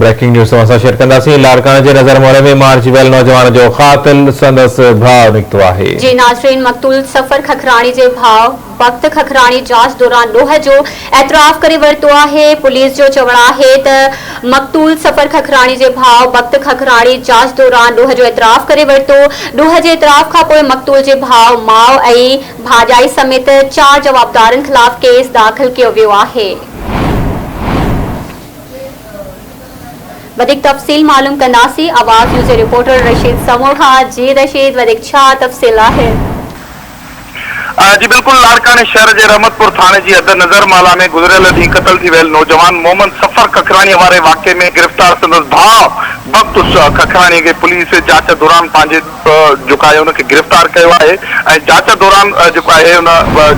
Breaking news توهان سان share ڪنداسين، لاڙڪاڻي جي نظر محلي ۾ مارجي ويل نوجوان جو قاتل سندس ڀاء نڪتو آهي. جي ناظرين مقتول صفر ککراڻي جي ڀاء بخت ککراڻي جاچ دوران ڏوهه جو اعتراف ڪري ورتو آهي، پوليس جو چوڻ آهي ته مقتول صفر ککراڻي جي ڀاء بخت ککراڻي جاچ دوران ڏوهه جو اعتراف ڪري ورتو، ڏوهه جي اعتراف کانپوء مقتول جي ڀاء، ماء ۽ ڀاڄائي سميت چار جوابدارن خلاف ڪيس داخل ڪيو ويو آهي. وڌيڪ تفصيل معلوم ڪنداسين آواز نيوز جي رپورٽر رشيد سمون کان جي رشيد وڌيڪ ڇا تفصيل آهي. جي بلڪل لاڙڪاڻي شهر جي رحمت پور ٿاڻي جي حد نظر مالا ۾ گذريل ڏينهن قتل ٿي ويل نوجوان محمد صفر ککراڻي واري واقعي ۾ گرفتار سندس ڀاء بخت ککراڻي کي پوليس جاچ دوران پنهنجي جيڪو آهي ان کي گرفتار ڪيو آهي ۽ جاچ دوران جيڪو آهي ان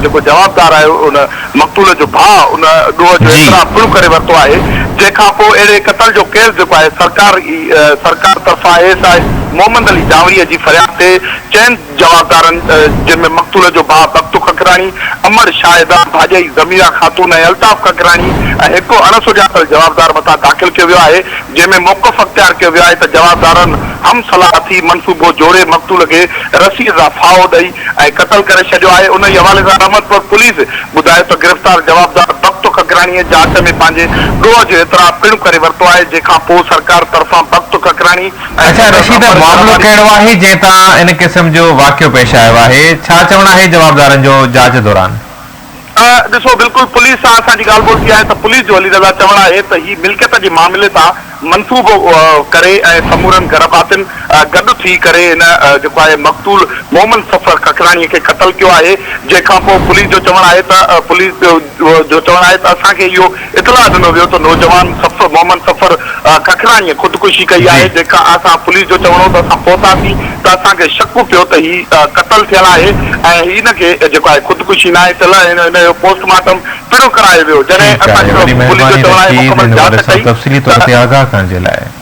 جيڪو جوابدار آهي ان مقتول جو ڀاء ان ڏوهه جو اعتراف پڻ ڪري ورتو آهي جنهن کان پوء اهڙي قتل جو ڪيس جيڪو آهي سرڪار سرڪار طرفان A S I Muhammad Ali جانوري جي فرياد تي چئن جوابدارن جن ۾ مقتول جو ڀاء بختو ککراڻي، امڙ شاهده، ڀاڄائي ضميره خاتون ۽ الطاف ککراڻي ۽ هڪ اڻ سڃاتل جوابدار مٿان داخل ڪيو ويو آهي جنهن ۾ موقف اختيار ڪيو ويو آهي ته جوابدارن هم صلاح ٿي منصوبو جوڙي مقتول کي رسيء سان ڦاهو ڏئي ۽ قتل ڪري ڇڏيو آهي انهي حوالي سان رحمت پور پوليس ٻڌايو ته گرفتار جوابدار بخت ککراڻيء جاچ ۾ پنهنجي ڏوهه جو اعتراف پڻ ڪري ورتو آهي جنهن کان پوء سرڪار طرفان بخت ککراڻي ۽ اڇا سندس رشيد امڙ معاملو شاهواري ڪهڙو آهي جنهن تان ان قسم جو واقعو پيش آيو آهي ڇا چوڻ آهي جوابدارن جو جاچ دوران. ڏسو بلڪل پوليس سان اسان جي ڳالهه ٻولهه ٿي آهي ته پوليس جو علي رضا چوڻ آهي ته هي ملڪيت جي معاملي تان منصوبو ڪري ۽ سمورن گهر ڀاتين گڏ ٿي ڪري هن جيڪو آهي مقتول محمد صفر ککراڻي کي قتل ڪيو آهي جنهن کان پوء پوليس جو چوڻ آهي ته پوليس جو چوڻ آهي ته اسان کي اهو اطلاع ڏنو ويو ته نوجوان صفر محمد صفر ککراڻي خودڪشي ڪئي آهي جنهن کان اسان پوليس جو چوڻ هو ته اسان پهتاسين ته اسان کي شڪ پيو ته هي قتل ٿيل آهي ۽ هن کي جيڪو آهي خودڪشي ناهي ٿيل ۽ هن جو پوسٽ مارٽم پڻ ڪرايو ويو جڏهن ٺيڪ اسان آهي وڏي پوليس جو مهرباني چوڻ آهي رشيد مڪمل ان جاچ حوالي سان ڪئي تفصيلي طور ته تي آگاهه ڪرڻ جي لاء.